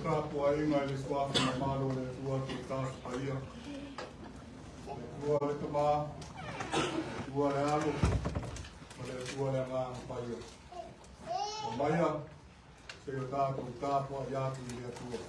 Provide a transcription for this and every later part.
Tapuaiga i le Suafa mamalu o le Atua Tuitasi Paia, le Atua le Tama, le Atua le Alo, ma le Atua le Agaga Paia. Omaia, se i o tatou tapuai atu i le Atua.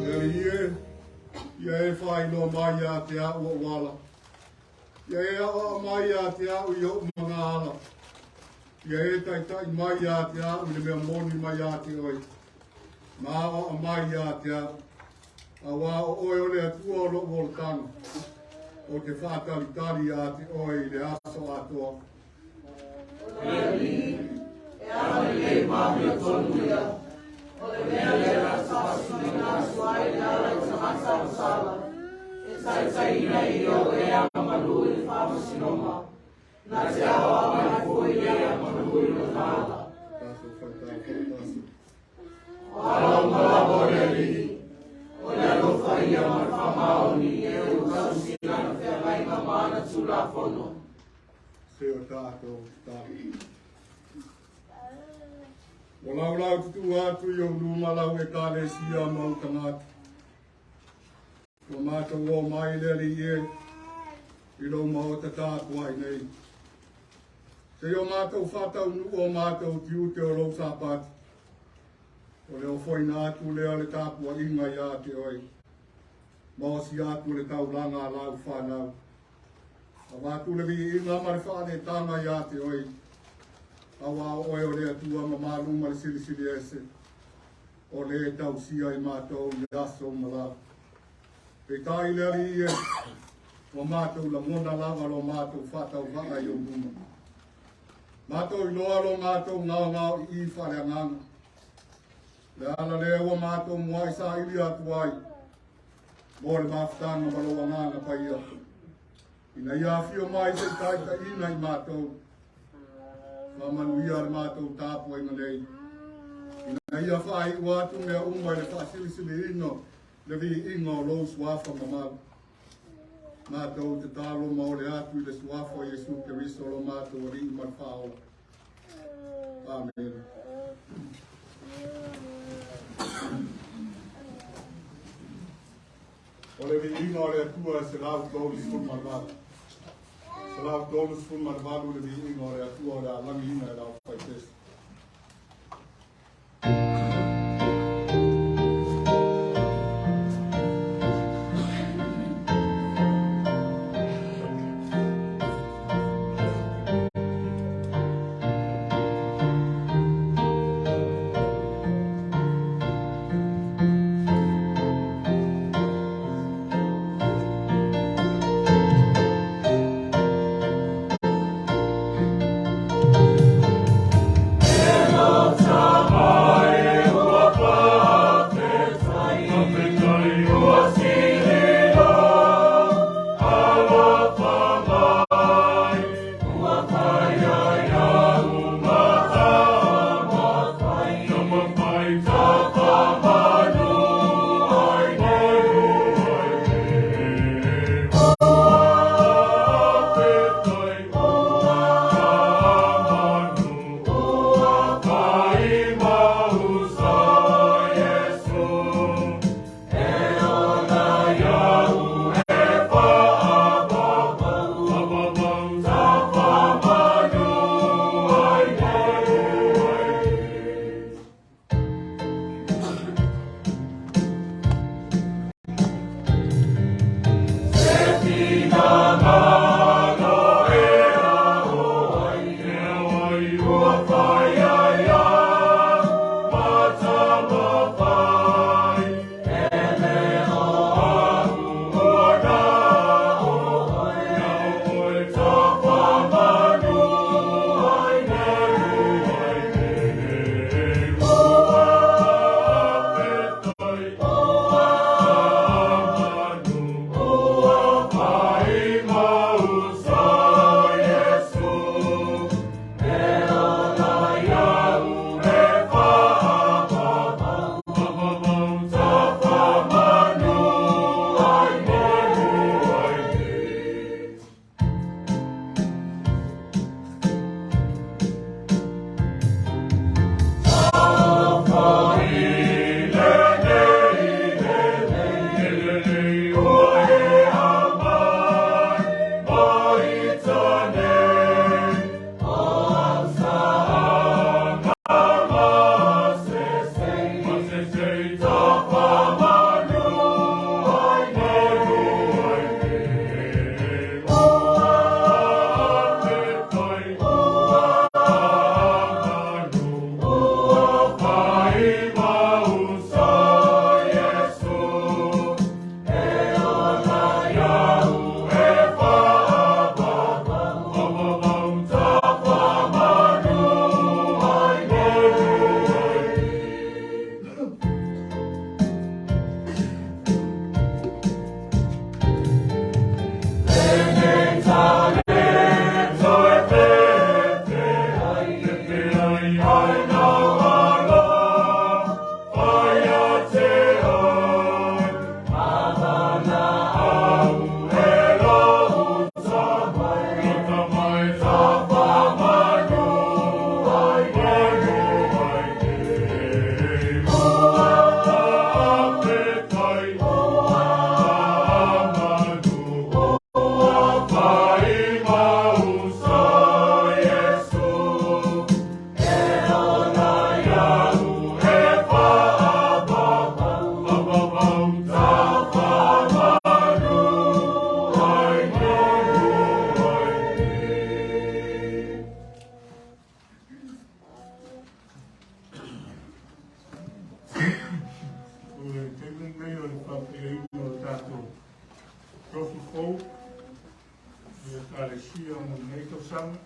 Le Alii e, ia e faailoa mai ia te au ou ala. Ia e aoao mai ia te au i ou magaala. Ia e taitai mai ia te au i le mea moni mai ia te oe. Ma aoao mai ia te au. Auā o oe o le Atua o lou olataga. Ou te faatalitali ia te oe i le aso atoa. O le Alii, e agalelei ma amiotonu ia, o le mea lea na faamasinoina atu ai le ala i tagata agasala, e taitaiina e ia o e agamalu i le faamasinoga, na te aoao mai foi e agamalu i lona ala. Tatou faitau faatasi. O ala uma lava o le Alii, o le alofa ia ma le faamaoni i e ua tausi i lana feagaiga ma ana tulafono. Se o tatou tatalo. Ua laulau tutuu atu i ou luma lau Ekalesia ma ou tagata. Ua matou o mai le Alii e i lou maota tapuai nei. Se i o matou faataunuu o matou tiute o lou Sapati. O le ofoina atu lea o le tapuaiga ia te oe. Ma osi atu le taulaga a lau whanau. Avatu le viiga ma le faaletaga ia te oe. Auā o oe o le Atua mamalu ma le silisili ese. O le tausia i matou i aso ma lava. Peitai le Alii e, ua matou lagona lava lo matou faatauvaa i ou luma. Matou iloa lo matou gaogao i i faaleagaga. Le ala lea ua matou muai saili atu ai, mo le mafutaga ma lou Agaga Paia. Ina ia afio mai se i taitaiina i matou. Faamanuia le matou tapuaiga nei. Ina ia faaiu atu mea uma i le faasilisiliina le viiga o lou suafa mamalu. Matou tatalo ma ole atu i le suafa o Iesu Keriso lo matou Alii ma le Faaola. Amene. O le viiga o le Atua e 138. 138 le viiga o le Atua o le a lagiina e le aufaipese. O le taimi lenei o le faapaiaina o le tatou tofi fou i Ekalesia mo lenei tausaga.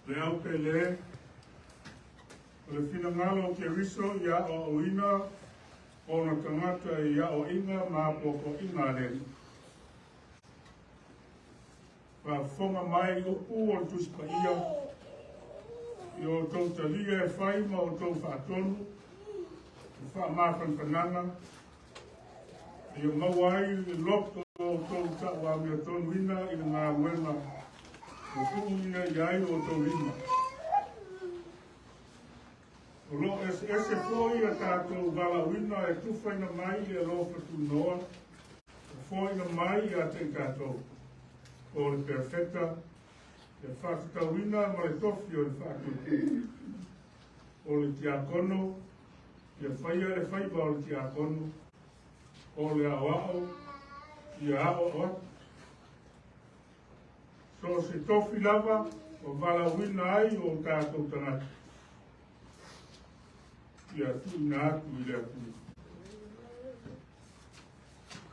Le au pele, o le finagalo o Keriso ia aoaoina ona tagata i aoaiga ma apoapoaiga a le Alii. Faafofoga mai upu o le Tusi Paia, i o outou talia e fai ma outou faatonu, le faamafanafanaga, ia maua ai le loto o outou tauamiotonuina i le galuega ua tuuina i ai o outou lima. O lo o eseese foi a tatou valaauina e tufaina mai i le alofa tunoa, e foaiina mai ia te i tatou, o le perofeta, le faatatauina ma le tofi o le faatuatua. O le tiakono, ia faia le faiva o le tiakono, o le aoao, ia aoao atu. So o se tofi lava ua valaauina ai o tatou tagata, ia tuuina atu i le Atua.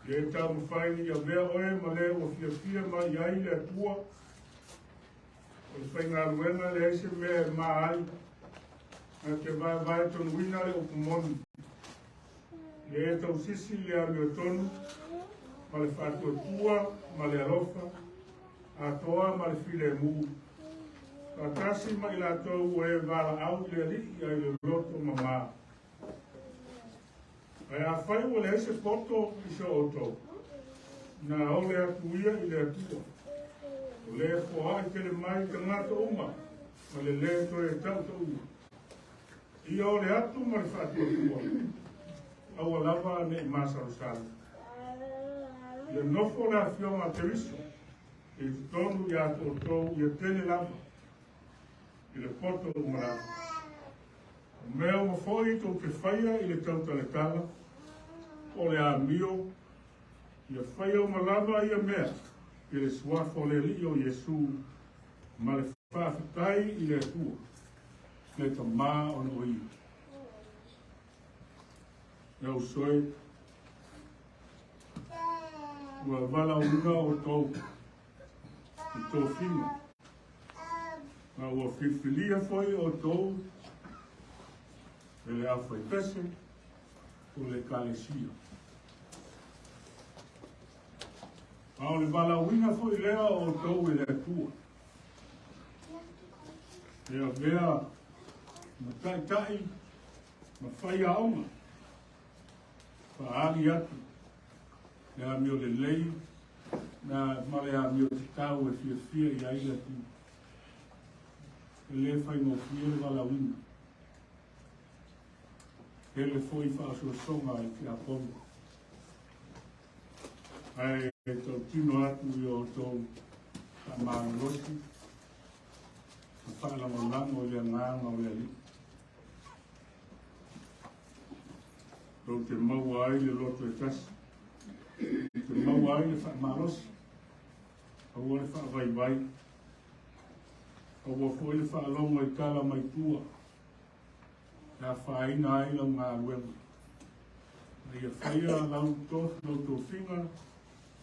Ia e taumafai i avea oe ma le ua fiafia mai i ai le Atua, o le faigaluega leai se mea e ma ai, na te vaevae tonuina le upu moni. Ia e tausisi i le amiotonu ma le faatuatua ma le alofa, atoa ma le filemu, faatasi ma i latou ua e valaau i le Alii ai le loto mamā. Ae afai ua leai se poto i se outou, na ole atu ia i le Atua, o le foai tele mai tagata uma ma le lē toe tautaua. Ia ole atu ma le faatuatua, aua lava ne i masalosalo. Ia nofo le afioga a Keriso i totonu ia te outou ia tele lava i le poto uma lava. O mea uma foi tou te faia i le tautalatala, po o le amio, ia faia uma lava ia mea i le suafa o le Alii o Iesu ma le faafetai i le Atua, le Tamā ona o Ia. E uso e, ua valaauina outou i tofiga, ma ua filifilia foi outou e le aufaipese. Po o le Ekalesia. A o le valaauina foi lea o outou e le Atua, e avea ma taitai ma faiaoga, faaali atu le amio lelei ma le amio tatau e fiafia i ai le Atua. E le faigofie le valaauina. Tele foi faaososoga a le tiakono. Ae tautino atu i o outou faamalolosi ma faalagolago i le agaga o le Alii. Tou te maua ai le loto e tasi, tou te maua ai le faamalosi, aua le faavaivai, aua foi le faalogo i tala mai tua, e afaina ai lau galuega. A ia faia lau tofiga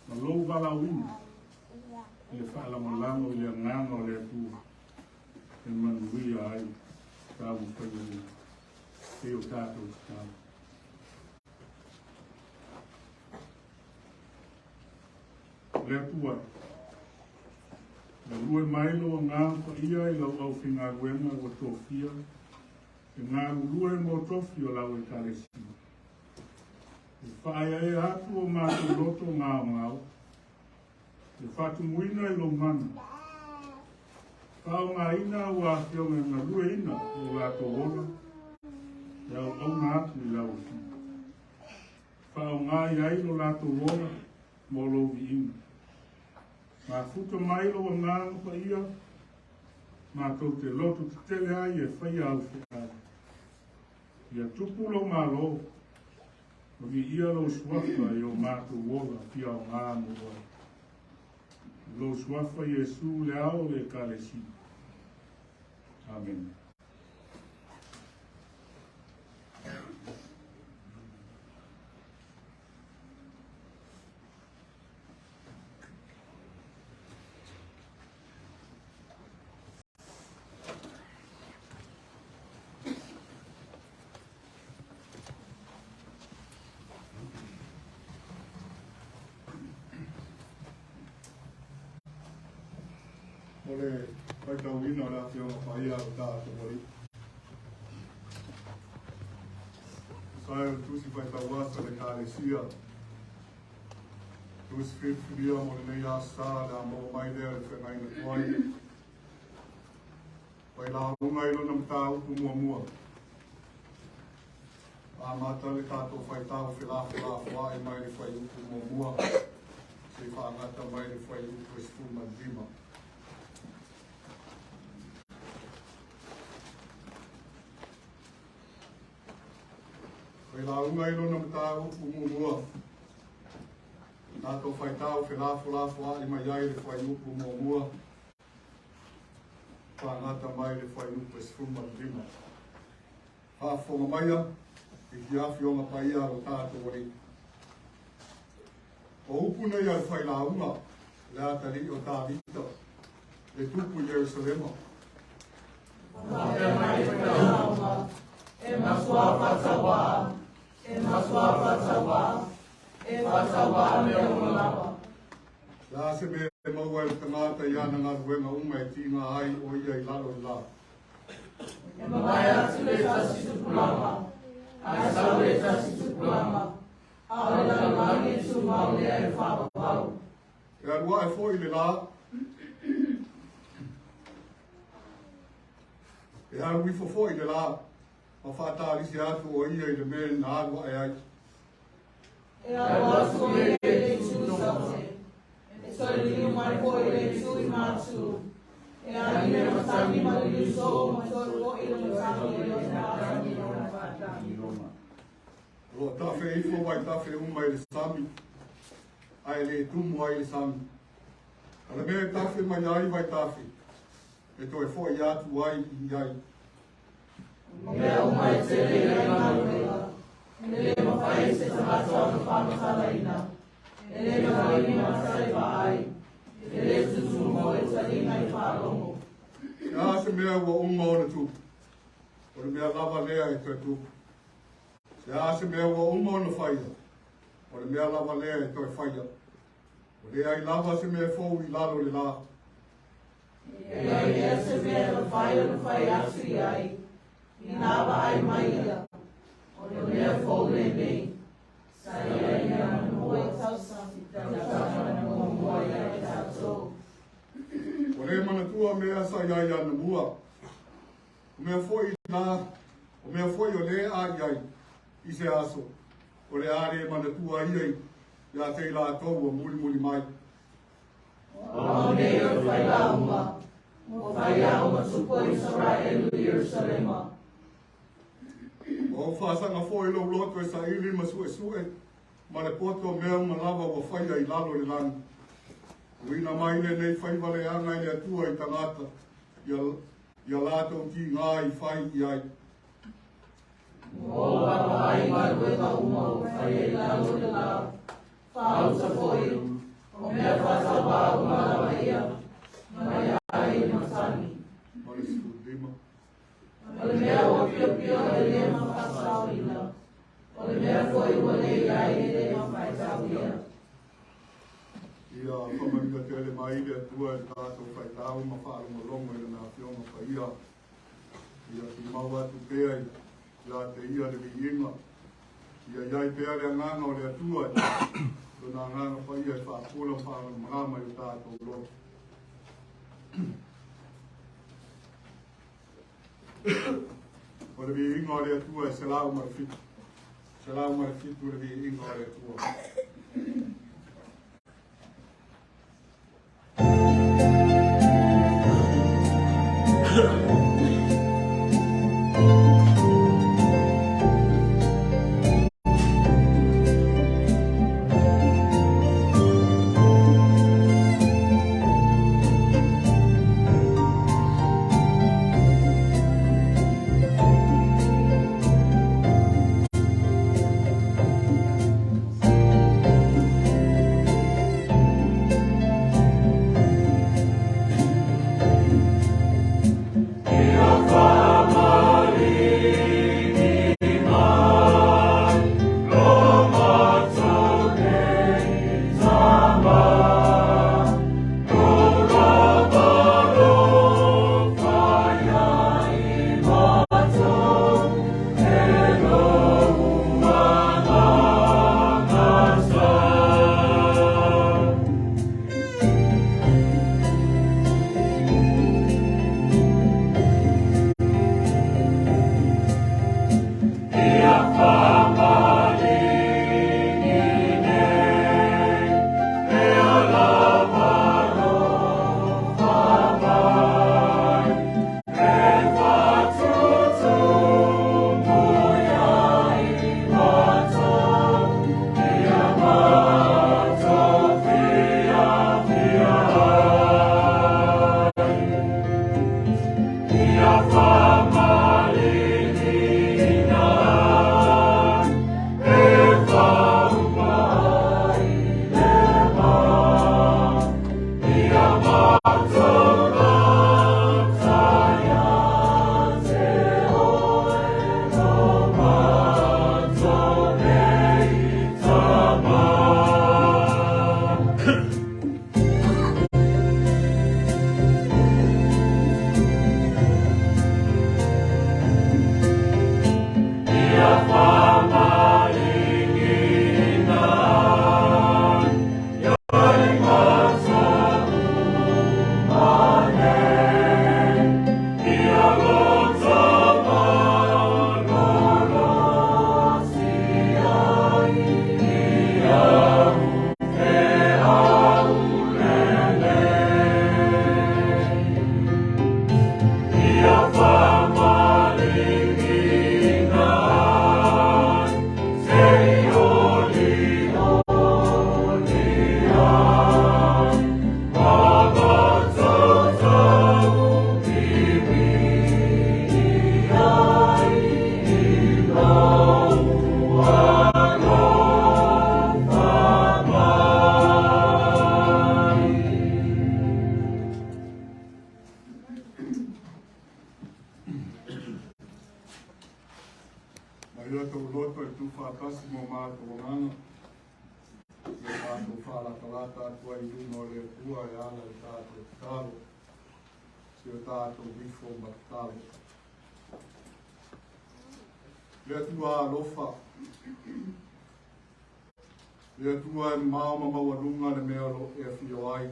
ma lou valaauina i le faalagolago i le agaga o le Atua e manuia ai taumafaiga uma pei o tatou tatalo. Le Atua, galue mai lou agaga paia i lau aufaigaluega ua tofia e galulue mo tofi o lau Ekalesia. E faaeaea atu o matou loto gaogao, e faatumuina i lou mana, faaaogaina ua afioga e galueina o latou ola, e auauna atu i lau afio. Faaaoga i ai lo latou ola mo lou viiga. Mafuta mai lou agaga paia, matou te loto tetele ai e faia au feau. Ia tupu lou Malo, ma viia lou suafa i o matou ola fia aoga mo oe. I lou suafa Iesu le ao o le Ekalesia. Amene. O le faitauina o le Afioga Paia o tatou Alii. Tusa ai o le Tusi Faitauaso a le Ekalesia, tusi filifilia mo lenei Aso Sa, o le a maua mai lea i le feagaiga tuai. Failauga i lona mataupu muamua. Amata le tatou faitau felafolafoai mai le fuaiupu muamua seia faagata mai le fuaiupu e 15. Failauga i lona mataupu muamua. Tatou faitau felafolafoai mai ai le fuaiupu muamua faagata mai le fuaiupu e 15. Faafofoga maia i te Afioga Paia a lo tatou Alii. O upu nei a le failauga, le atalii o Tavita, le tupu i Ierusalema. Faapea mai le failauga, e matua faatauā, e matua faatauā, e faatauā mea uma lava. Le a se mea e maua e le tagata i ana galuega uma e tiga ai o ia i lalo i le la? E mavae atu le tasi tupulaga, ae sau le tasi tupulaga, a o le lalolagi tumau lea e faavavau. E alu ae foi le la, e alu ifo foi le la, ma faatalisi atu o ia i le mea na alu ae ai. E alu atu o ia i le itu i Saute, e toe liliu mai foi i le itu i Matu. E ali le matagi ma le liusoo ma toe foi le matagi i lona faatagi. O lo o tafe ifo vaitafe uma i le sami, ae le tumu ai le sami. O le mea e tafe mai ai vaitafe, e toe foi atu ai i ai. O mea uma e tele i ai galuega, e le mafai e se tagata ona faamatalaina, e le mafai ni mata e vaai, e le tutumu e taliga i faalogo. E a se mea ua uma ona tupu, o le mea lava lea e toe tupu. Se a se mea ua uma ona faia, o le mea lava lea e toe faia. Ua leai lava se mea fou i lalo o le la. E leai lea se mea e mafai ona fai atu i ai, inā vaai mai ia, o le mea fou lenei, sa i ai anamua i tausaga muamua ia i tatou. Ua le manatua mea sa i ai anamua. O mea foi la, o mea foi o le a i ai i se aso, o le a le manatua ia ia te i latou ua mulimuli mai. O ao nei o le failauga, ua fai ao ma tupu o Isaraelu i Ierusalema. Ua ou faasaga foi i lou loto e saili ma suesue ma le poto mea uma lava ua faia i lalo o le lagi. Tuuina mai lenei faiva leaga e le Atua i tagata ia latou tiga i fai i ai. Ua ou vaavaai i galuega uma ua faia i lalo o le la, faauta foi, o mea faatauvaa uma lava ia, mai ai le matagi. Ma le 15. O le mea ua piopio e le faasaoina, o le mea foi ua leai e le faitaulia. Ia faamanuia tele mai le Atua i le tatou faitau ma faalogologo i Lana Afioga Paia. Ia tumau atu pea ia te Ia le viiga. Ia i ai pea le agaga o le Atua, Lona agaga paia e faapula ma faamalamalama i o tatou loto. O le viiga o le Atua e 107. 107 le viiga o le Atua. agaga ia tatou faalatalata atu ai i luma o le Atua e ala i le tatou tatalo, si o tatou ifo ma tatalo. Le Atua alofa, le Atua e mamao ma maualuga le mea o lo o e afio ai.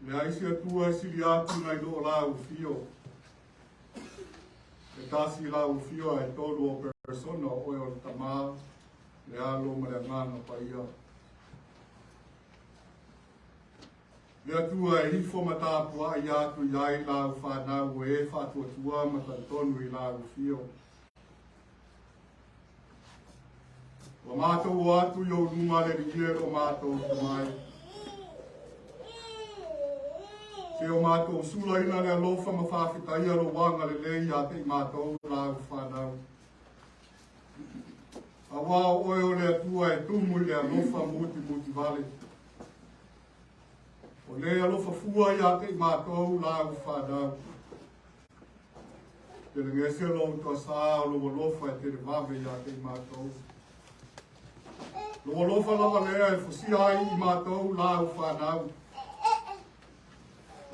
Leai se Atua e sili atu nai lo lau afio. E tasi lau afio ae tolu o persona o oe o le Tama, le Alo ma le Agaga Paia. Le Atua e ifo ma tapuai atu i ai lau whanau o e faatuatua ma talitonu i lau afio. Ua matou o atu i ou luma le Alii e lo matou Tamai. Se o matou sulaina le alofa ma faafetaia lou agalelei ia te i matou lau whanau. Auā o oe o le Atua e tumu i le alofa mutimuti vale. O le alofa fua ia te i matou lau whanau. Telegese lou toasā o lou alofa e televave ia te i matou. Lou alofa lava lea e fosia ai i matou lau whanau.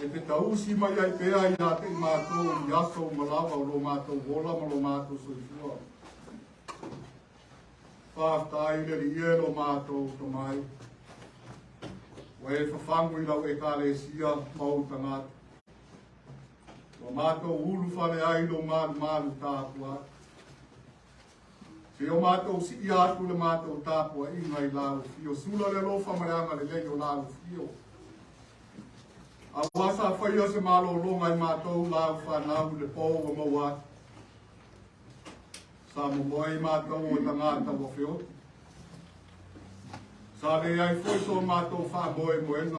E te tausi mai ai pea ia te i matou i aso uma lava o lo matou ola ma lo matou soifua. Faafetai le Alii e lo matou Tamai. Ua e fafagu i lau Ekalesia ma ou tagata. Ua matou ulu fale ai lou malumalu tapuai. Se o matou siia atu le matou tapuaiga i lau afio. Sula le alofa ma le agalelei o lau afio. Auā sa faia se malologa i matou lau whanau le pō ua maua atu. Sa momoe i matou o tagata ua feoti. Sa leai foi so matou faamoemoega.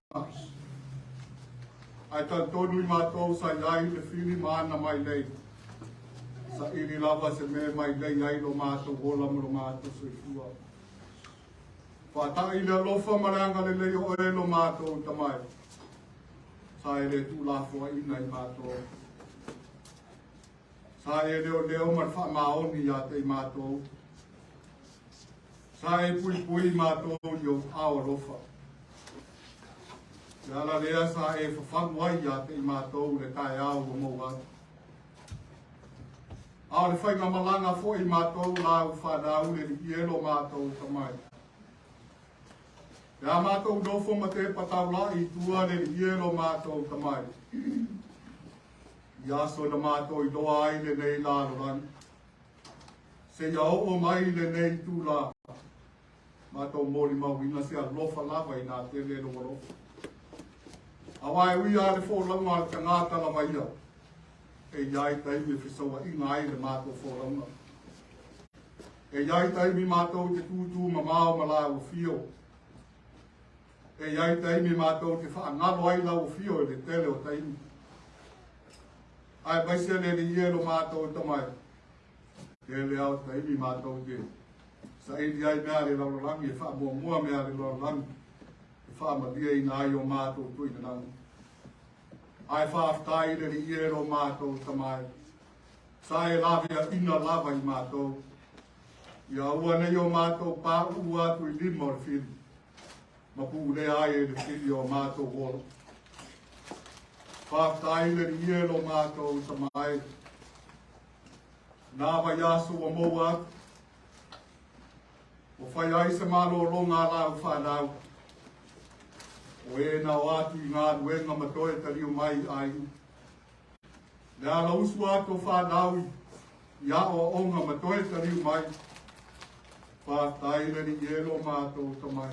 Ae talitonu i matou sa i ai le fili ma ana mailei. Saili lava se mea e mailei ai lo matou ola ma lo matou soifua. Faata'i le alofa ma le agalelei o oe lo matou Tamai. Sa e le tuulafoaiina i matou. Sa e leoleo ma le faamaoni ia te i matou. Sa e puipui i matou i ou ao alofa. Le ala lea sa e fafagu ai ia te i matou le taeao ua maua atu. A o le faigamalaga foi i matou lau whanau le Alii e lo matou Tamai. Pe a matou nofo ma tepa taula'i i tua le Alii e lo matou Tamai. I aso na matou iloa ai lenei lalolagi. Seia oo mai lenei itulā, matou molimauina se alofa lava inā tele lou alofa. Auā e ui lava le folauga a le tagata lava ia, e i ai taimi e fesauaiga ai le matou folauga. E i ai taimi matou te tūtū mamao ma lau afio. E i ai taimi matou te faagalo ai lau afio i le tele o taimi. Aemaise le Alii e lo matou Tamai, tele lava o taimi matou te saili ai mea a le lalolagi e faamuamua mea a le lalolagi e faamalieina ai o matou tuinanaga. Ae faafetai i le Alii e lo matou Tamai, sa e laveaiina lava i matou. Ia aua nei o matou pauu atu i lima o le fili, ma pulea ai e le fili o matou ola. Faafetai i le Alii e lo matou Tamai. Na vaiaso ua maua atu, ua fai ai se malologa a lau whanau. O e na o atu i galuega ma toe taliu mai i aiga. Le ala usu atu o whanau i aoaoga ma toe taliu mai. Faafetai i le Alii e lo matou Tamai.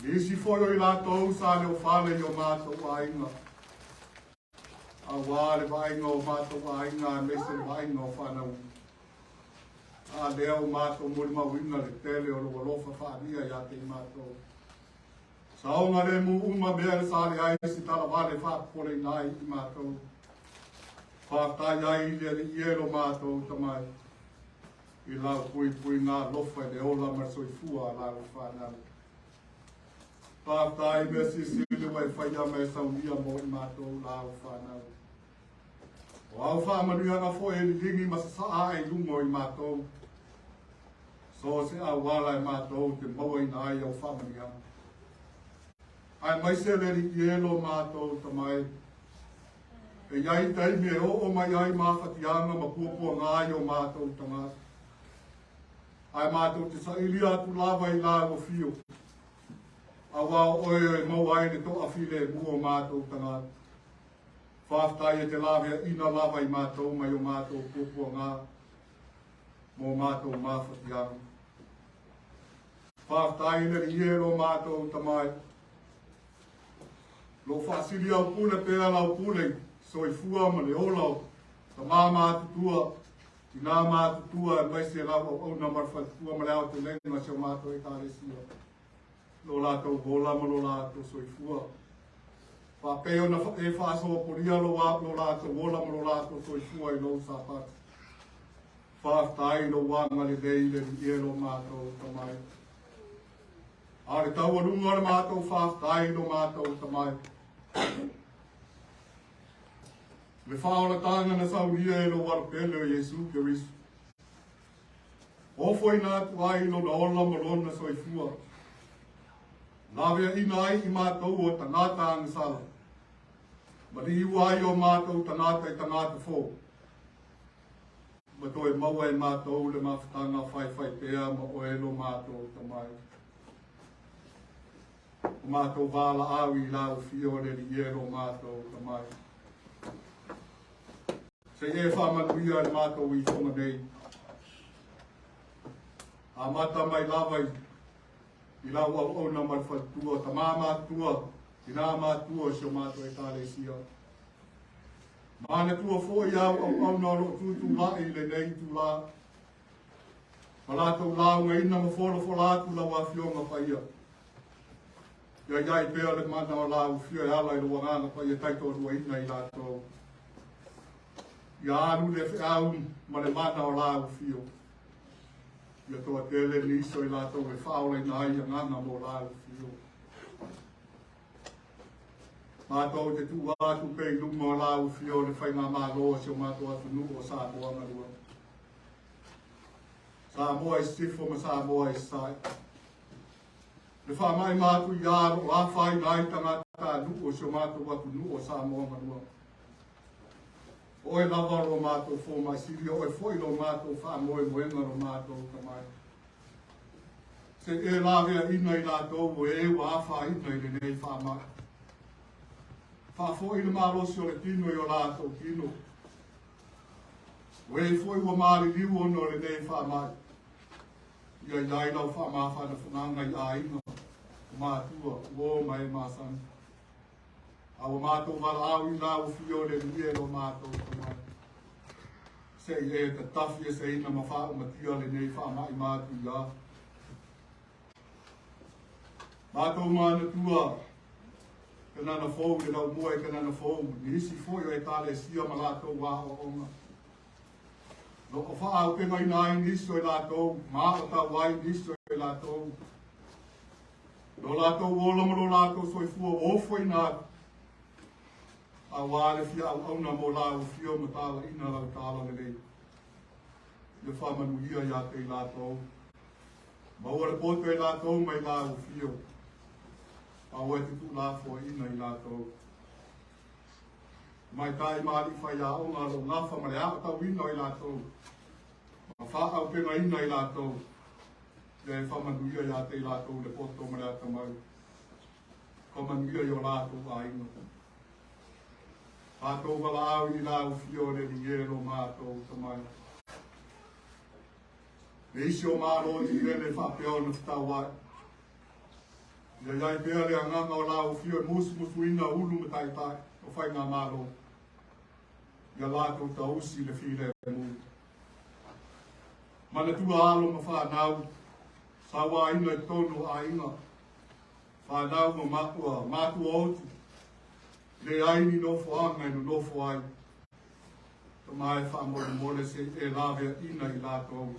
Nisi foi o i latou sa leofale i o matou aiga. Auā le vaaiga o matou aiga aemaise le vaaiga o whanau. A lea o matou molimauina le tele o lou alofa faaalia ia te i matou. Saogalemu uma mea le sa leai se talavale faapopoleina ai i matou. Faafetai ai i le Alii e lo matou Tamai. I lau puipuiga alofa i le ola ma le soifua a lau whanau. Faafetai mea silisili ua e faia ma e saunia mo i matou lau whanau. O au faamanuiaga foi e liligi ma sasaa ai i luga o i matou. So o se auala e matou te mauaina ai au faamanuiaga. Aemaise le Alii e lo matou Tama e, e i ai taimi e oo mai ai mafatiaga ma puapuaga i o matou tagata. Ae matou te saili atu lava i lau afio, auā o oe e maua ai le toafilemu o matou tagata. Faafetai e te laveaina lava i matou mai o matou puapuaga mo matou mafatiaga. Faafetai le Alii e lo matou Tama e, lo faasili au pule pea lau pule soifua ma le ola o tamā matutua, tinā matutua, aemaise lau auauna ma le faletua ma le aotelega o si o matou Ekalesia, lo latou ola ma lo latou soifua. Faapei ona e faasopolia lo latou ola ma lo latou soifua i lou Sapati. Faafetai lou agalelei le Alii e lo matou Tama e. A o le taualuga o le matou faafetai lo matou Tama e, le faaolataga na saunia e lou Alo pele o Iesu Keriso. Ofoina atu ai lona ola ma lona soifua. Laveaina ai i matou o tagata agasala. Ma liua ai o matou tagata i tagata fou. Ma toe maua e matou le mafutaga faefaipea ma oe lo matou Tama e. O matou valaau i lau afio le Alii e lo matou Tama e. Se i e faamanuia le matou ifoga nei. Amata mai lava i lau auauna ma le faletua, tamā matutua, tinā matua o si o matou Ekalesia. Manatua foi au auauna o loo tutulai i lenei itulā. Ma latou laugaina ma folafola atu lau afioga paia. Ia i ai pea le mana o lau afio e ala i lou Agaga Paia taitoaluaina i latou. Ia alu le feau ma le mana o lau afio. Ia toatele nisi o i latou e faaolaina ai agaga mo lau afio. Matou te tuu atu pea i luma o lau afio le faigamalo o si o matou atunuu o Samoa malua. Samoa i Sisifo ma Samoa i Sasae. Le faamai matuia o lo o afaina ai tagatanuu o si o matou atunuu o Samoa malua. O oe lava lo matou fomai sili, o oe foi lo matou faamoemoega lo matou Tama e. Se i e laveaina i latou o e ua afaina i lenei faamai. Faafoi le malosi o le tino i o latou tino. O e foi ua maliliu ona o lenei faamai. Ia i ai lau faamafanafanaga i aiga, o matua, uō ma e masani. A ua matou valaau i lau afio le Alii e lo matou Tama e. Se i e tatafi eseina ma faaumatia lenei faamai matuia. Matou manatua Kanana fou le laumua i Kanana fou, nisi foi o Ekalesia ma latou aoaoga. Lo o faaaupegaina ai nisi o i latou, ma aotau ai nisi o i latou. Lo latou ola ma lo latou soifua ua ofoina atu. Auā le fia auauna mo lau afio ma talaina lau talalelei. Ia faamanuia ia te i latou. Maua le poto e latou mai lau afio. Aua e te tuulafoaiina i latou. Tamaitai ma alii faiaoga o lo o gafa ma le aotauina o i latou. Ma faaaupegaina i latou. Ia e faamanuia ia te i latou le poto ma le atamai. Faamanuia i o latou aiga. Matou valaau i lau afio le Alii e lo matou Tama e. Le isi o malo tetele faapea ona fetauai. Ia i ai pea le agaga o lau afio e musumusuina ulu ma taitai o faigamalo. Ia latou tausi le filemu. Manatua alo ma fanau, sauaina i totonu o aiga, fanau ma matua, matua oti, leai ni nofoaga e nonofo ai. Tama e faamolemole se i e laveaina i latou.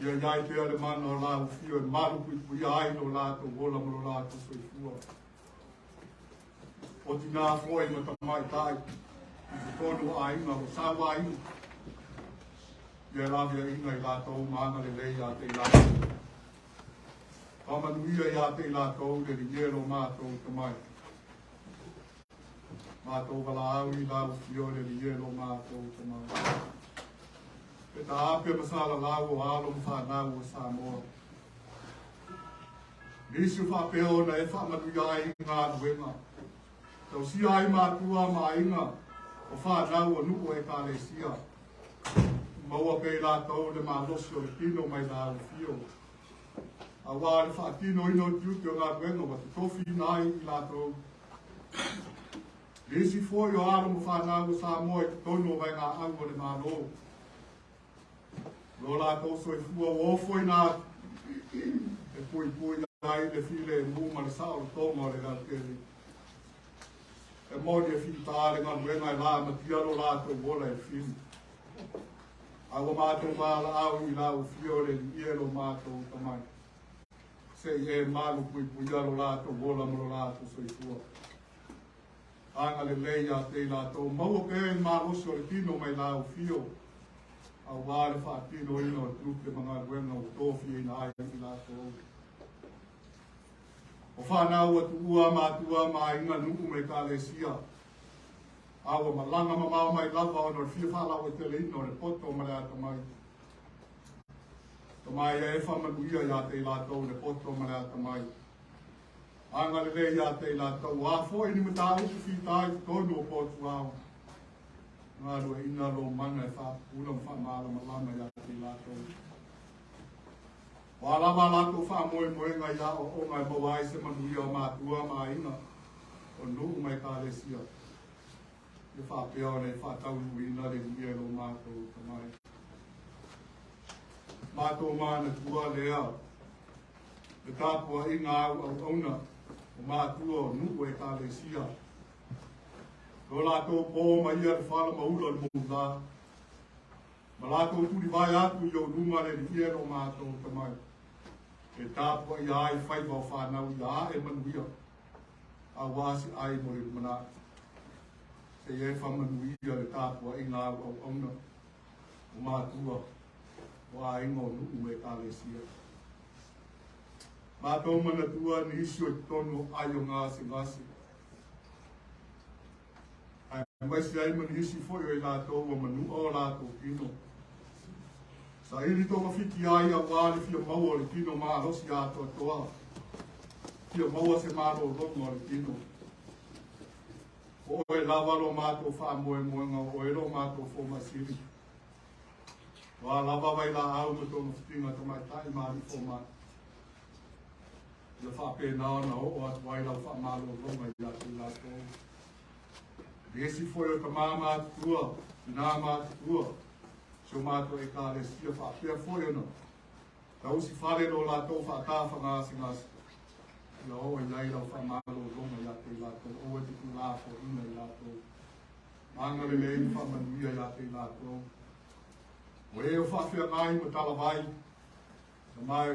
Ia i ai pea le mana o lau afio e malupuipuia ai lo latou ola ma lo latou soifua. O tinā foi ma tamaitai i totonu o aiga o sauaina. Ia e laveaiina i latou ma agalelei ia te i latou. Faamanuia ia te i latou le Alii e lo matou Tamai. Matou valaau i lau Afio le Alii e lo matou Tamai. E taape ma salalau o alo ma fanau o Samoa. Nisi o faapea ona e faamanuia ai i galuega. Tausia ai matua ma aiga o fanau o nuu o Ekalesia. Maua pea i latou le malosi o le tino mai lau Afio. Auā le faatinoina o tiute o galuega ua totofiina ai i latou. Nisi foi o alo ma fanau o Samoa i totonu o vaegaau o le Malo. Lo latou soifua ua ofoina atu e puipui ai le filemu ma le saolotoga o le lautele. E moni e fita le galuega e lamatia lo latou ola e fili. A ua matou valaau i lau Afio le Alii e lo matou Tamai. Se i e malu puipuia lo latou ola ma lo latou soifua. Agalelei ia te i latou, maua pea i le malosi o le tino mai lau Afio, auā le faatinoina o tiute ma galuega ua tofiaina ai i latou. O fanau ua tuua matua ma aiga nuu ma Ekalesia, a ua malaga mamao mai lava ona o le fia faalauaiteleina o le poto ma le atamai. Tama ia e faamanuia ia te i latou le poto ma le atamai. Agalelei ia te i latou, o a foi ni mataupu fita i totonu o potu ao. Galueaiina lou mana e faapupula ma faamalamalama ia te i latou. O a lava a latou faamoemoega i aoaoga e maua ai se manuia o matua ma aiga, o nuu ma Ekalesia, ia faapea ona e faataunuuina le Alii e lo matou Tamai. Matou manatua lea le tapuaiga au auauna o matua o nuu o Ekalesia. Lo latou po mai ia le fala ma ula o le moulā. Ma latou tulivae atu i ou luma le Alii e lo matou Tamai. E tapuaia ai faiva o fanau ia ae manuia, auā se ai mo le lumanai. Seia e faamanuia le tapuaiga au auauna o matua o aiga o nuu ma Ekalesia. Matou manatua nisi o i totonu o ai o gasegase, aemaise ai ma nisi foi o i latou ua manua o latou tino. Saili togafiti ai auā le fia maua o le tino malosi atoatoa, fia maua se malologa o le tino. O oe lava lo matou faamoemoega, o oe lo matou fomaisili. O a lava vailaau ma togafitiga tamaitai ma alii fomai. Ia faapena ona oo atu ai lau faamalologa ia te i latou. Nisi foi o tamā matutua, tinā matutua, si o matou Ekalesia faapea foi ona tausi fale lo latou faatafagasegase. Ia oo i ai lau faamalologa ia te i latou, aua e te tuulafoaiina i latou. Agalelei ma faamanuia ia te i latou. O e o faafeagai ma talavai, na mai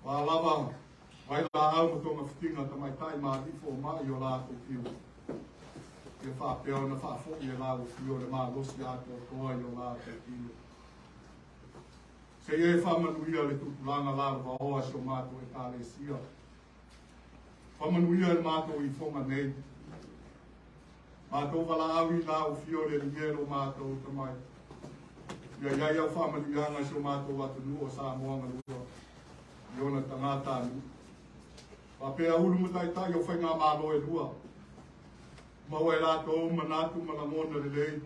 o a lava vailaau ma togafitiga tamaitai ma alii fomai o latou tino. Ia faapea ona faafoi e lau Afio le malosi atoatoa i o latou tino. Seia e faamanuia le tupulaga lalovaoa si o matou Ekalesia. Faamanuia le matou ifoga nei. Matou valaau i lau Afio le Alii e lo matou Tamai. Ia i ai au faamanuiaga i si o matou atunuu o Samoa galua i ona tagatanuu. Faapea ulu ma taitai o faigamalo e lua. Maua e latou manatu ma lagona lelei,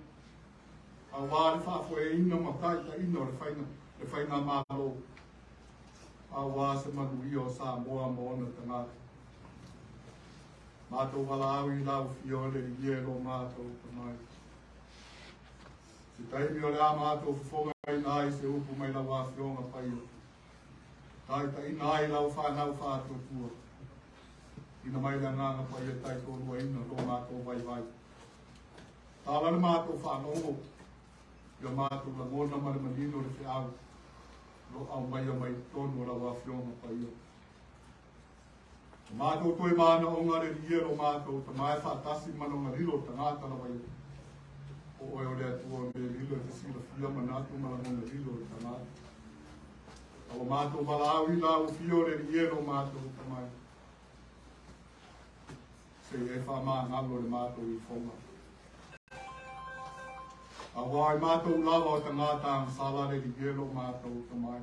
auā le faafoeina ma taitaiina o le faiga, le faigamalo, auā se manuia o Samoa ma ona tagata. Matou valaau i lau Afio le Alii e lo matou Tamai. Se taimi o le a matou fofogaina ai se upu mai lau Afioga Paia. Taitaiina ai lau fanau faatuatua. Ina mai le Agaga Paia taitoaluaina lo matou vaivai. Tala le matou faalogo, ia matou lagona ma le manino le feau, lo aumaia mai totonu o lau Afioga Paia. O matou toe manaoga le Alii e lo matou Tama e faatasi ma lona lilo tagata lava ia. O oe o le Atua o mea lilo e te silafia manatu ma lagona lilo o le tagata. A ua matou valaau i lau afio le Alii e lo matou Atamai, se i e faamagalo le matou ifoga. Auā i matou lava o tagata agasala le Alii e lo matou Atamai.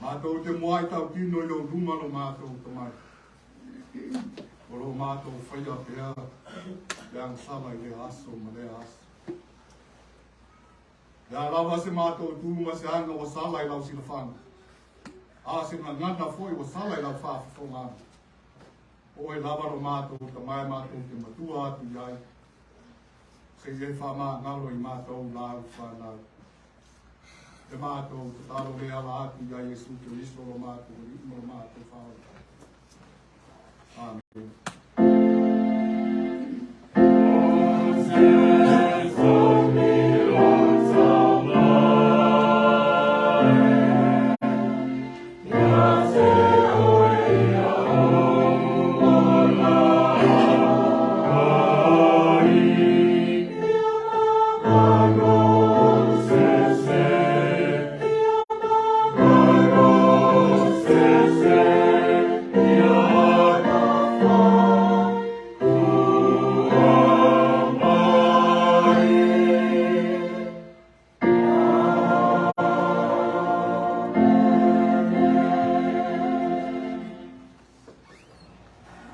Matou te muai tautino i lou luma lo matou Atamai. O lo matou faia pea le agasala i lea aso ma lea aso. Le a lava se matou tu ma se aga ua sala i lau silafaga, a se gagana foi ua sala i lau faafofogaaga. O oe lava lo matou Tama e matou te matua atu i ai, se i e faamagalo i matou lau fanau. Le matou tatalo le ala atu ia Iesu Keriso lo matou Alii ma lo matou Faaola. Amene.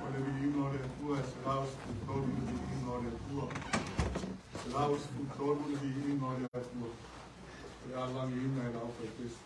O le viiga o le Atua e 113 le viiga o le Atua. 113 le viiga o le Atua. O le a lagiina e la aufaipese.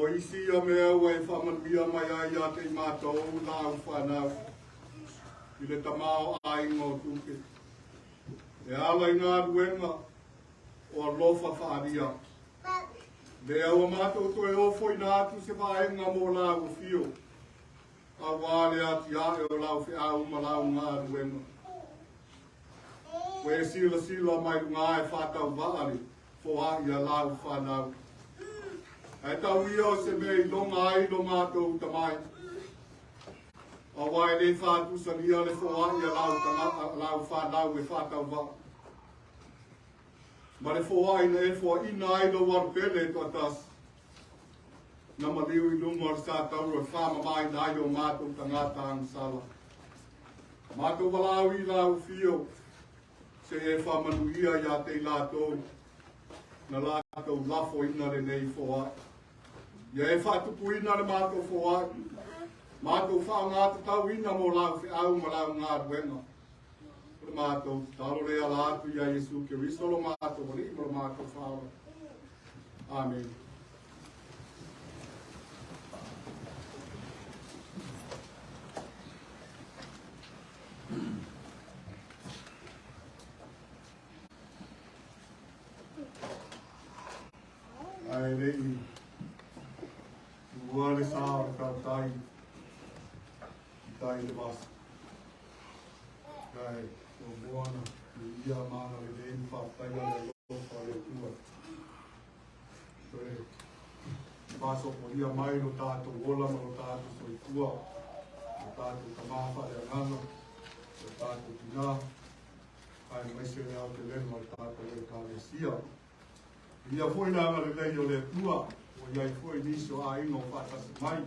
O isi ia mea ua e faamanuia mai ai ia te i matou lau fanau i le tamaoaiga o tupe, e ala i galuega o alofa faaalia. Lea ua matou toe ofoina atu se vaega mo lau afio, auā le atiae o lau feau ma lau galuega. Ua e silasila mai luga e faatauvaa le foai a lau fanau. Ae tau ia o se mea i iloga ai lo matou tamai. Auā e le faatusalia le foai a lau fanau e faatauvaa. Ma le foai na e foaina ai lou alupele e toatasi. Na maliu i luga o le satauro e faamamaina ai o matou tagata agasala. Matou valaau i lau afio, se e faamanuia ia te i latou na latou lafoina lenei foai. Ia e faatupuina le matou foai, matou faaaogatatauina mo lau feau ma lau galuega. O le matou tatalo lea ala atu ia Iesu Keriso lo matou Alii ma lo matou Faaola. Amene. Ae le i tuua le sa o le tautai i tai i le vasa. Ae muamua ona viia ma agalelei ma faafetaia le alofa o le Atua. Toe faasopolia mai lo tatou ola ma lo tatou soifua, lo tatou tama faaleagaga, lo tatou tinā, aemaise le aotelega o le tatou Ekalesia. Ia foi le agalelei o le Atua, ua i ai foi nisi o aiga o faatasi mai,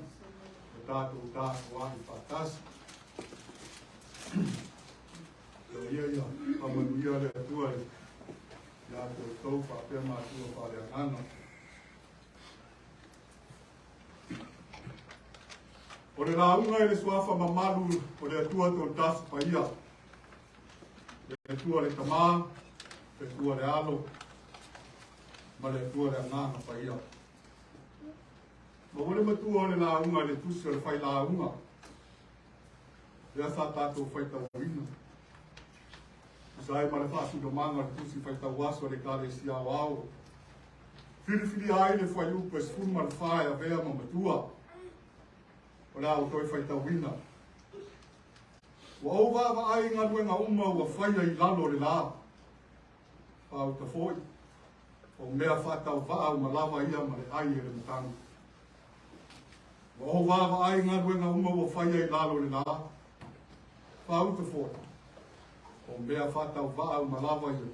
o tatou tapuai faatasi. Ia ia faamanuia le Atua ia te outou faapea matua faaleagaga. O le lauga i le suafa mamalu o le Atua Toatasi Paia, le Atua le Tama, le Atua le Alo, ma le Atua le Agaga Paia. Ma ua le matua o le lauga i le tusi o le failauga, lea sa tatou faitauina. Tusa ai ma le faasinomaga o le tusi faitau aso a le Ekalesia Aoao, filifilia ai le fuaiupu e 14 e avea ma matua o le a ou toe faitauina. Ua ou vaavaai i galuega uma ua faia i lalo o le la, faauta foi, o mea faatauvaa uma lava ia ma le ai e le matagi. Ua ou vaavaai i galuega uma ua faia i lalo o le la, faauta foi, o mea faatauvaa uma lava ia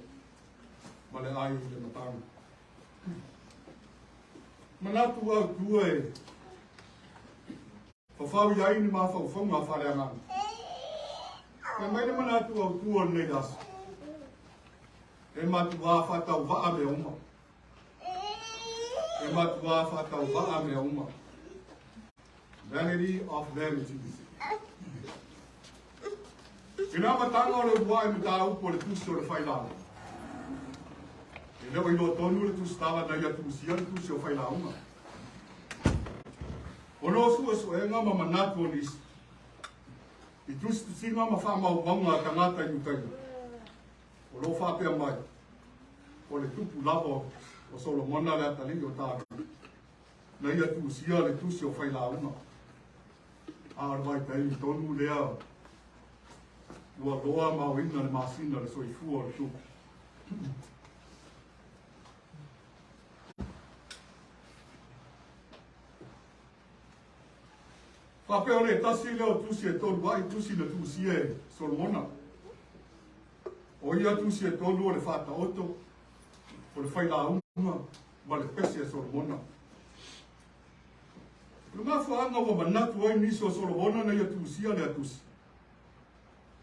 ma le ai i le matagi. Manatu au tua e fafau i ai ni mafaufauga faaleagaga. Fai mai le manatu autu o lenei aso, e matuā faatauvaa mea uma. E matuā faatauvaa mea uma. Vanity of vanities. I le amataga o le uluai mataupu o le tusi o le failauga, e le o iloa tonu le tusitala na ia tusia le tusi o failauga. Ona o suesuega ma manatu o nisi i tusitusiga ma faamaumauga a tagata i Utaia, o lo o faapea mai, o le tupu lava o Solomona le atalii o Tavita, na ia tusia le tusi o failauga. A o le vaitaimi tonu lea ua loa maoina le masina le soifua o le tupu. Faapea o le tasi lea o tusi e tolu ai tusi na tusia e Solomona. O ia tusi e tolu o le Faataoto, o le Failauga ma le Pese a Solomona. O le mafuaaga ua manatu ai nisi o Solomona na ia tusia lea tusi,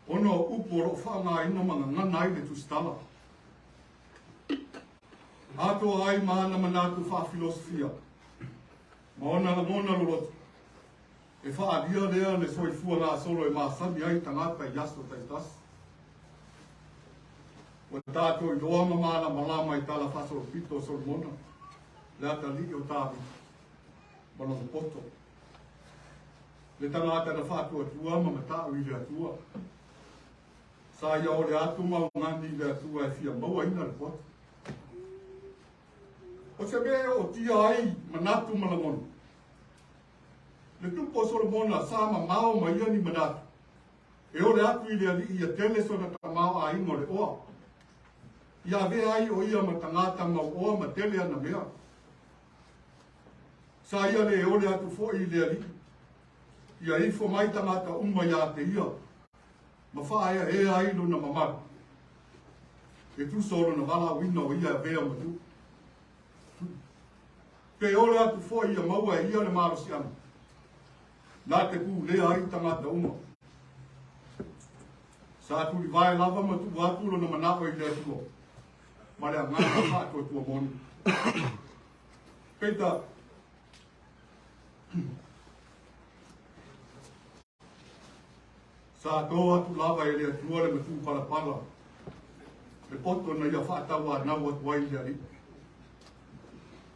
ona o upu o lo o faaaogaina ma gagana ai le tusitala. Atoa ai ma ana manatu faafilosofia ma ona lagona loloto, e faaalia lea le soifua gasolo e masani ai tagata i aso taitasi. Ua tatou iloa ma malamalama i tala faasolopito o Solomona, le atalii o Tavita. ma lona poto. Le tagata na faatuatua ma mata'u i le Atua. Sa ia ole atu ma augani i le Atua e fia mauaina le poto. O se mea e ootia ai manatu ma lagona. Le tupu o Solomona sa mamao ma ia ni manatu. E ole atu i le alii ia tele sona tamaoaiga o le oa. Ia avea ai o ia ma tagata mauoa ma tele ana mea. Sa ia le ole atu foi i le alii. Ia ifo mai tagata uma ia te ia ma faaeaea ai lona mamalu. E tusa o lona valaauina o ia e avea ma tupu. Pe ole atu foi ia maua e ia le malosiaga. Na te pulea ai tagata uma. Sa tulivae lava ma tuu atu lona manao i le Atua ma le agaga faatuatua moni. Peita, sa to atu lava e le Atua le matupalapala le poto na ia faatauanau atu ai i le alii.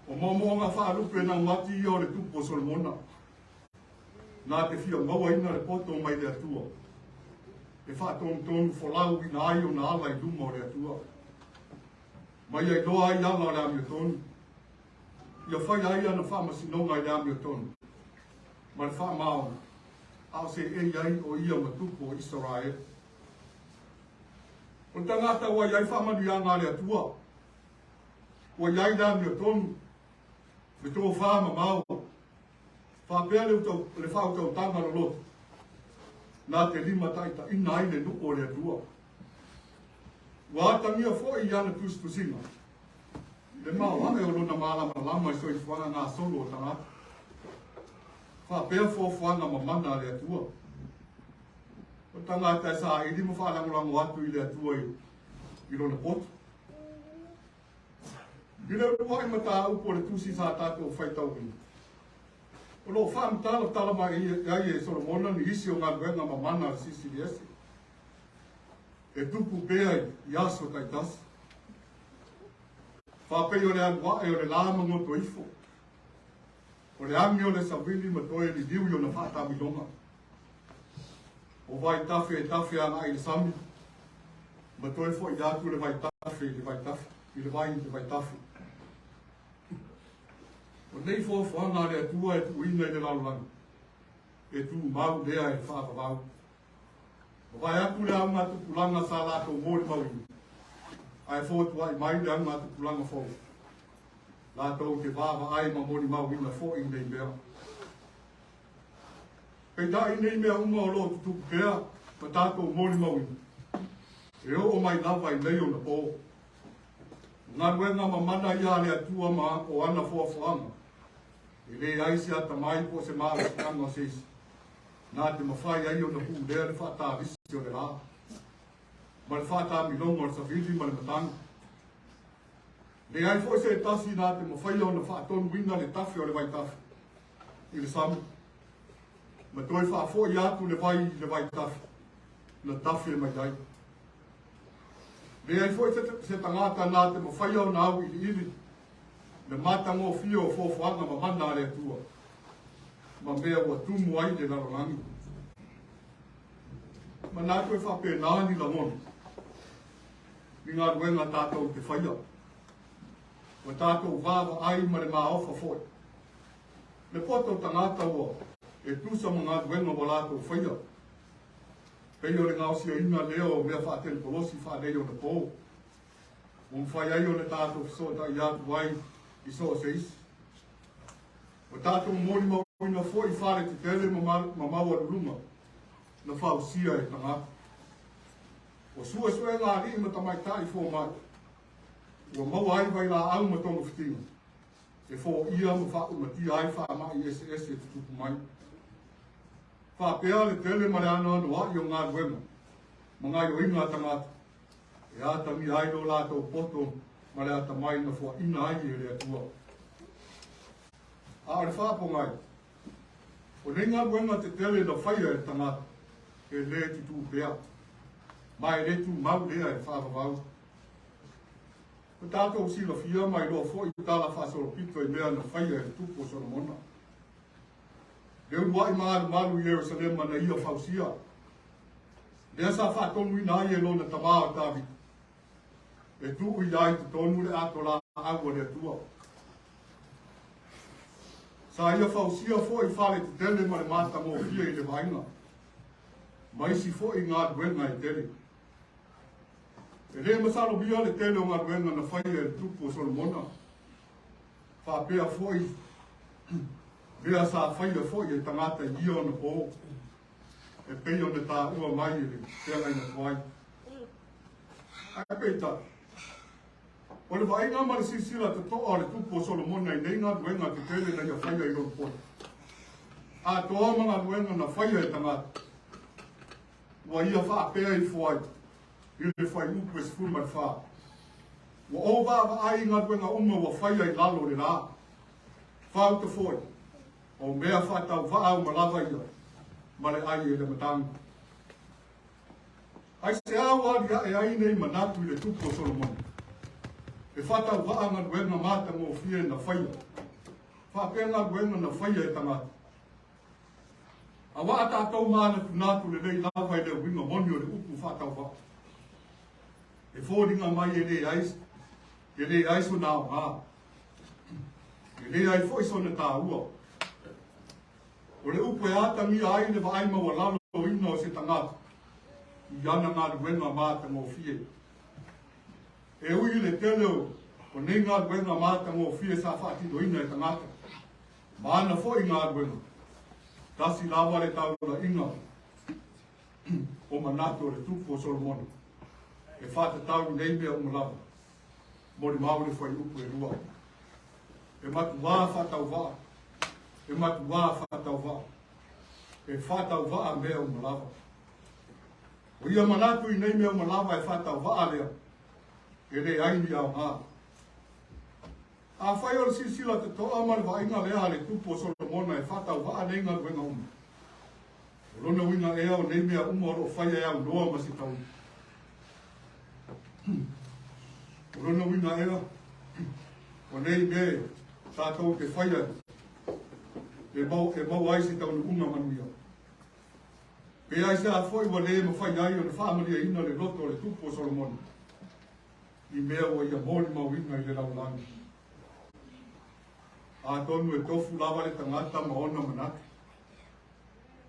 O moomooga faalupe naumati ia o le tupu o Solomona. Na te fia mauaina le poto mai le Atua e faatonutonu folauina ai ona ala i luma o le Atua. Ma ia iloa ai ala o le amiotonu. Ia fai ai ana faamasinoga i le amiotonu ma le faamaoni, a o seei ai o ia ma tupu o Isaraele. O le tagata ua i ai faamanuiaga a le Atua, ua i ai le amiotonu, le tofa mamao, faapea le, le faautautaga loloto, na te limataitaiina ai le nuu o le Atua. Ua atagia foi i ana tusitusiga le maoae o lona malamalama i soifuaga gasolo o tagata. Faapea fuafuaga mamana a le Atua. O tagata e saili ma faalagolago atu i le Atua i lona poto. I le uluai mataupu o le tusi sa tatou faitauina, o lo o faamatalatala mai ai e Solomona nisi o galuega mamana a le Silisili Ese e tupu pea i aso taitasi. Faapei o le alu ae o le la ma goto ifo, o le agi o le savili ma toe liliu i ona faatamiloga. O vaitafe e tafe agai i le sami, ma toe fo'i atu le vaitafe i le vaitafe, i le vai i le vaitafe. O nei foafoaga a le Atua e tuuina i le lalolagi, e tumau lea e faavavau. Mavae atu le augatupulaga sa latou molimauina, ae fotuai mai le augatupulaga fou, latou te vaavaai ma molimauina foi i nei mea. Peitai nei mea uma o lo o tutupu pea ma tatou molimauina, e oo mai lava i nei ona po. O galuega mamana ia a le Atua ma o ana foafoaga, e leai se atamai po o se malosiaga o se isi, na te mafai ai ona pulea le faatalisi o le la, ma le faatamiloga o le savili ma le matagi. Leai foi se tasi na te mafaia ona faatonuina le tafe o le vaitafe i le sami, ma toe faafoi atu le vai i le vaitafe na tafe mai ai. Leai foi se tagata na te mafaia ona auiliili le matagofie o foafoaga mamana a le Atua, ma mea ua tumu ai le lalolagi. Manatu e faapena ni lagona i galuega tatou te faia. Ua tatou vaavaai ma le maofa foi. Le poto tagata ua e tusa ma galuega ua latou faia. Pei o le gaosiaina lea o mea faatenikolosi faaneionapo. Ua mafai ai ona tatou fesootai atu ai i so o se isi. Ua tatou molimauina foi fale tetele ma maualuluga na fausia e tagata. O suesuega a alii ma tamaitai fomai, ua maua ai vailaau ma togafitiga e foia ma faaumatia ai faamai eseese e tutupu mai. Faapea le tele ma le anoanoai o galuega ma gaoioiga a tagata e atagia ai lo latou poto ma le atamai na foaina ai e le Atua. A o le faapogai, o nei galuega tetele na faia e le tagata e lē tutū pea, ma e lē tumau lea e faavavau. Ua tatou silafia ma iloa foi tala faasolopito i mea na faia e le tupu o Solomona. Le uluai malumalu i Ierusalema na ia fausia, lea sa faatonuina ai e lona tamā o Tavita, e tuu i ai i totonu le ato laau a le Atua. Sa ia fausia foi fale tetele ma le matagofie i le vaaiga, ma isi foi galuega e tele. E le masalomia le tele o galuega na faia e le tupu o Solomona, faapea foi mea sa faia foi e tagata i ia ona po, e pei ona taua mai e le feagaiga tuai. Ae peitai, o le vaaiga ma le silasila totoa o le tupu o Solomona i nei galuega tetele na ia faia i lona poto, atoa ma galuega na faia e tagata, ua ia faapea ifo ai i le fuaiupu e 14, Ua ou vaavaai i galuega uma ua faia i lalo o le la, fauta foi, o mea faatauvaa uma lava ia ma le ai e le matagi. Aisea ua aliae ai nei manatu i le tupu o Solomona? E faatauvaa galuega matagofie na faia, faapea galuega na faia e tagata. Auā a tatou manatunatu lelei lava i le uiga moni o le upu faatauvaa, e foliga mai e leai, e leai sona aoga, e leai foi sona taua. O le upu e atagia ai le vaai maualaloina o se tagata i ana galuega matagofie. E ui i le tele o nei galuega matagofie sa faatinoina e tagata, ma ana foi galuega, tasi lava le taulaiga o manatu o le tupu o Solomona e faatatau i nei mea uma lava. Molimau le fuaiupu e lua. E matuā faatauvaa, e matuā faatauvaa, e faatauvaa mea uma lava. O ia manatu i nei mea uma lava e faatauvaa lea, e leai ni aoga. Afai o le silasila totoa ma le vaaiga lea a le tupu o Solomona e faatauvaa nei galuega uma, o lona uiga ea o nei mea uma o lo o faia e aunoa ma se taui? O lona uiga ea o nei mea tatou te faia e maua ai se taunuuga manuia? Pe aisea foi ua le mafai ai ona faamalieina le loto o le tupu o Solomona i mea ua ia molimauina i le lalolagi? Atonu e tofu lava le tagata ma ona manatu.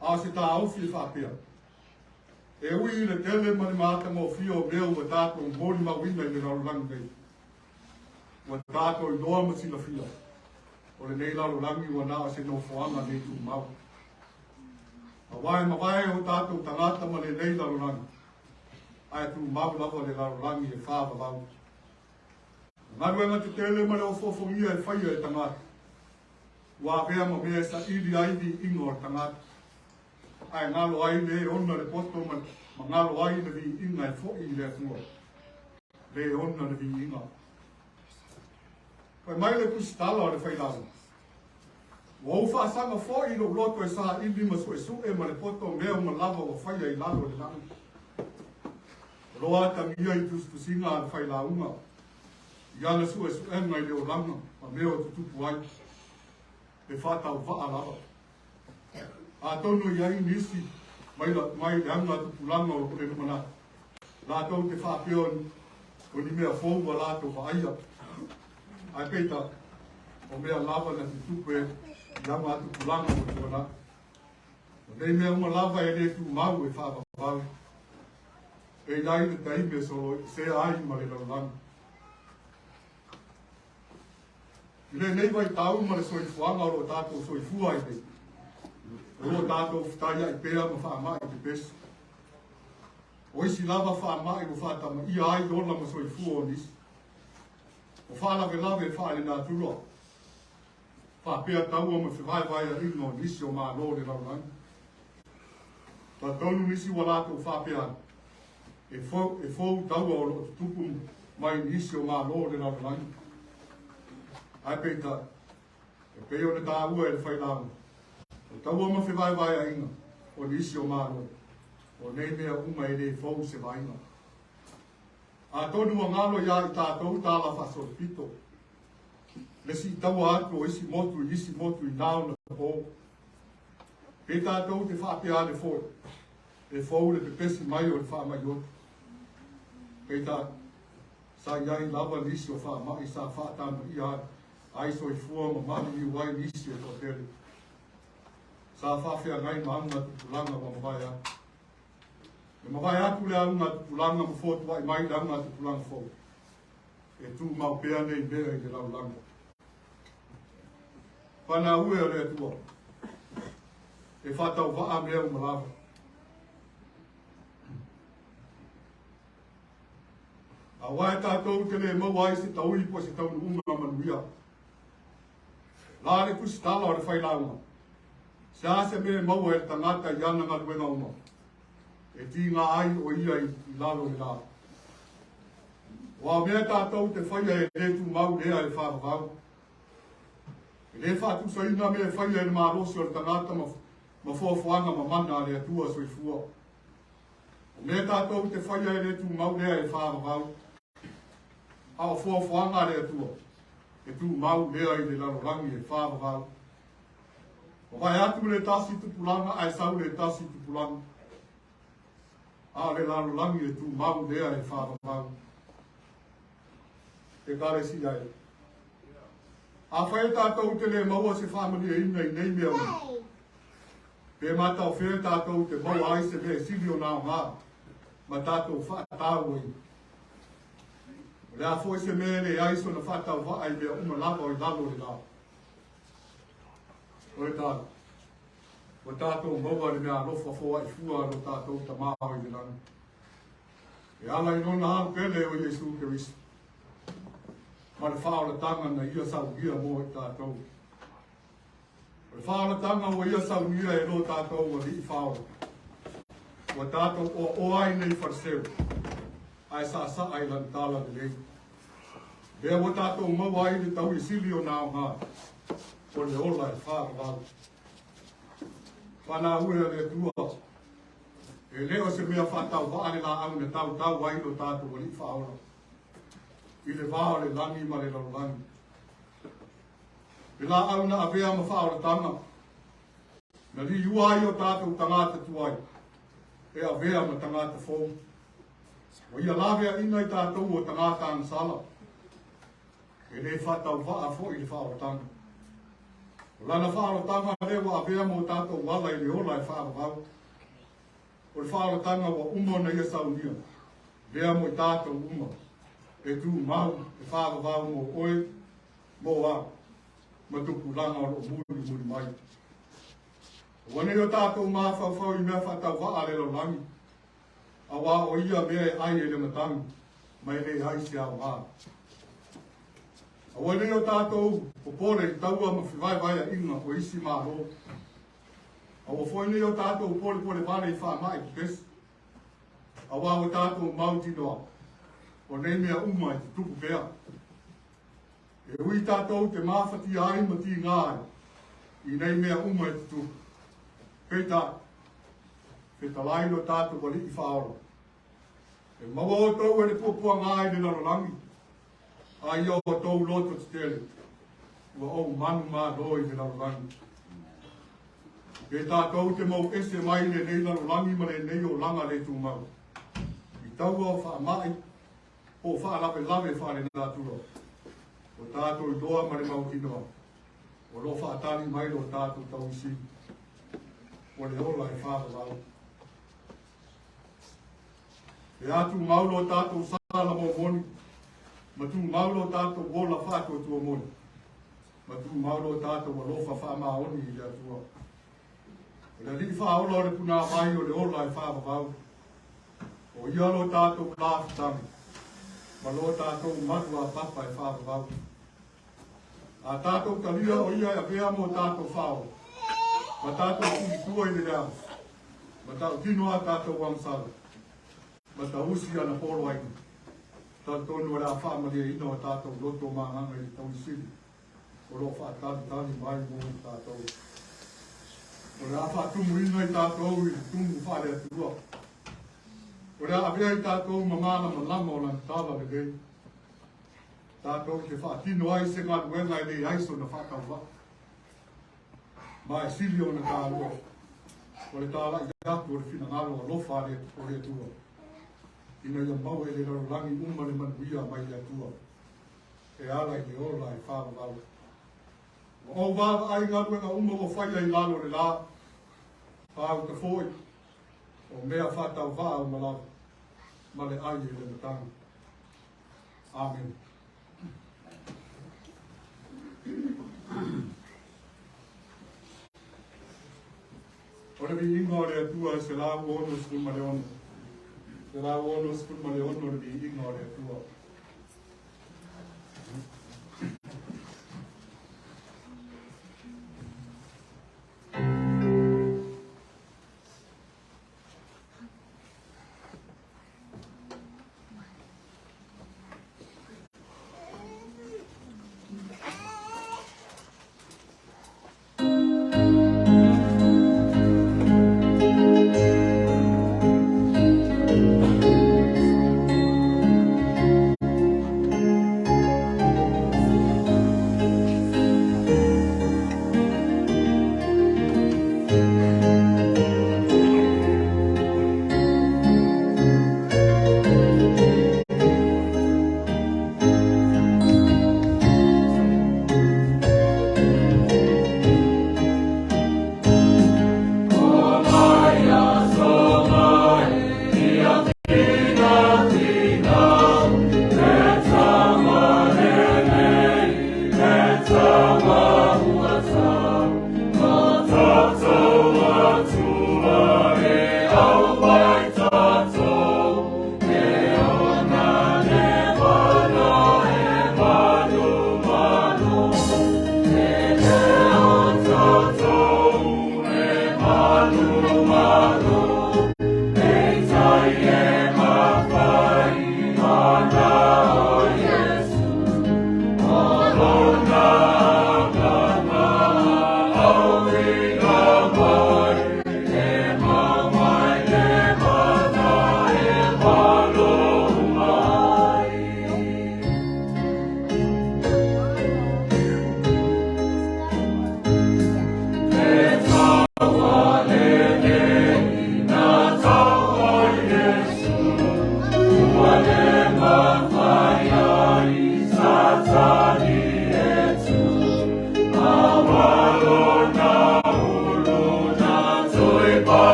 A o se taofi e faapea, e ui i le tele ma le matagofie o mea ua tatou molimauina i le lalolagi nei, ua tatou iloa ma silafia, o lenei lalolagi ua na o se nofoaga le tumau. Auā e mavae o tatou tagata ma lenei lalolagi, ae tumau lava le lalolagi e faavavau. O galuega tetele ma le ofoofogia e faia e tagata, ua avea ma mea e saili ai viiga o le tagata, ae galo ai le ona le poto ma, ma galo ai le viiga e foi i le Atua. Le ona le viiga. Fai mai le tusitala o le failauga, Ua ou faasaga foi i lou loto e saili ma suesue ma le poto mea uma lava ua faia i lalo o le lagi. O lo atagia i tusitusiga a le failauga i ana suesuega i le olaga ma mea o tutupu ai, e faatauvaa lava. Atonu e i ai nisi mai, mai le augatupulaga o le lumanai, latou te faapea o ni mea fou ua latou vaaia. Ae peitai, o mea lava na tutupu i augatupulaga ua tuanai. O nei mea uma lava e le tumau e faavavau. E i ai le taimi e soloesea ai ma le lalolagi. I lenei vaitau ma le soifuaga o lo o tatou soifua ai nei, o lo o tatou fetaiai pea ma faamai pepesi. O isi lava faamai ua faatamaia ai ola ma soifua o nisi. O faalavelave faalenatura, faapea taua ma fevaevaeaiga o nisi o Malo o le lalolagi. Talitonu nisi ua latou faapea atu, e fou, e fou taua o lo o tutupu mai nisi o Malo o le lalolagi. Ae peitai, e pei ona taua e le failauga, o taua ma fevaevaeaiga o nisi o Malo, o nei mea uma e le fou se vaaiga. Atonu ua galo iā i tatou tala faasolopito, le siitaua atu o isi motu i isi motu i na ona po. Pe tatou te faapea ane foi, e fou le pepesi mai o le faamai oti. Peitai, sa i ai lava nisi o faamai sa faatamaia ai soifua ma maliliu ai nisi e toatele. Sa faafeagai ma augatupulaga ua mavae atu. E mavae atu le augatupulaga ma fotuai mai le augatupulaga fou. E tumau pea nei mea i le lalolagi. Fanau e a le Atua, e faatauvaa mea uma lava. Aua e tatou te le maua ai se taui po o se taunuuga manuia. La le tusitala o le failauga, se a se mea e maua e le tagata i ana galuega uma, e tiga ai o ia i lalo i le la. O a mea tatou te faia e le tumau lea e faavavau. E le faatusaina mea e faia e le malosi o le tagata ma, ma foafoaga mamana a le Atua soifua. O mea tatou te faia e le tumau lea e faavavau. A o foafoaga a le Atua, e tumau lea i le lalolagi e faavavau. Mavae atu le tasi tupulaga ae sau le tasi tupulaga. A o le lalolagi e tumau lea e faavavau. Ekalesia e. Afai e tatou te le maua se faamalieina i nei mea uma, pe mataofea tatou te maua ai se mea e sili ona aoga ma tatou faatauaina. O le a foi se mea e leai sona faatauvaa i mea uma lava o i lalo o le la. O le tala, ua tatou maua le meaalofa foai fua a lo tatou Tamā o i le lagi. E ala i lona Alo pele o Iesu Keriso, ma le faaolataga na ia saunia mo i tatou. O le faaolataga ua ia saunia e lo tatou Alii faaola, ua tatou oaoa ai nei Fariseo, ae saasaa i lana tala lelei. Lea ua tatou maua ai le taui sili ona aoga, o le ola e faavavau. Fanau e a le Atua, e le o se mea faatauvaa le laau na tautau ai lo tatou Alii faaola i le va o le lagi ma le lalolagi. Le laau na avea ma faaolataga, na liua ai o tatou tagata tuai, e avea ma tagata fou. Ua ia laveaina i tatou o tagata agasala, e le faatauvaa foi le faaolataga. O lana faaolataga lea ua avea mo tatou ala i le ola e faavavau. O le faaolataga ua uma ona ia saunia, lea mo i tatou uma, e tumau e faavavau mo oe, mo au, ma tupulaga o lo o mulimuli mai. Aua nei o tatou mafaufau i mea faatauvaa a le lalolagi, Auā o ia mea e ai e le matagi, ma e leai se aoga. Aua nei o tatou popole i taua ma fevaevaeaʻiga o isi Malo. Aua foi nei o tatou polepole vale i faamaʻi pepesi. Auā ua tatou mautinoa, o nei mea uma e tutupu pea. E ui tatou te mafatia ai ma tigā ai i nei mea uma e tutupu. Peitai, fetalai lo tatou Alii faaola. E maua outou e le puapuaga i le lalolagi, a ia outou loto tetele, ua ou manumalo i le lalolagi. Pe tatou te mou ese mai lenei lalolagi ma lenei olaga le tumau, i taua o faamai, po o faalavelave faalenatura, ua tatou iloa ma le mautinoa, o lo o faatali mai lo tatou tauisi, o le ola e faavavau. Pe a tumau lo tatou sala momoni, ma tumau lo tatou ola faatuatua moni, ma tumau lo tatou alofa faamaoni i le Atua. O le Alii faaola o le punāvai o le ola e faavavau. O ia lo tatou lafutaga ma lo tatou malu apapa e faavavau. A tatou talia o ia e avea mo tatou faaola, ma tatou tulitua i le leaga, ma tautino a tatou agasala, ma tausi ana poloaiga, talitonu o le a faamalieina o tatou loto ma agaga i le taui sili o lo o faatalitali mai mo i tatou. O le a faatumuina i tatou i le tumu faale-Atua. O le a avea i tatou ma malamalama o lana tala lelei. Tatou te faatino ai se galuega e leai sona faatauvaa. Ma e sili ona taua. O le talai atu o le finagalo alofa o le Atua, ina ia maua i le lalolagi uma le manuia mai le Atua, e ala i le ola e faavavau. Ua ou vaavaai i galuega uma ua faia i lalo o le la, pau foi, o mea faatauvaa uma lava, ma le ai e le matagi. Amen. O le viiga o le Atua e 166. 166 le viiga o le Atua.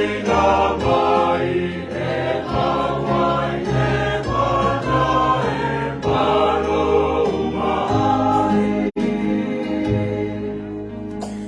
Amen.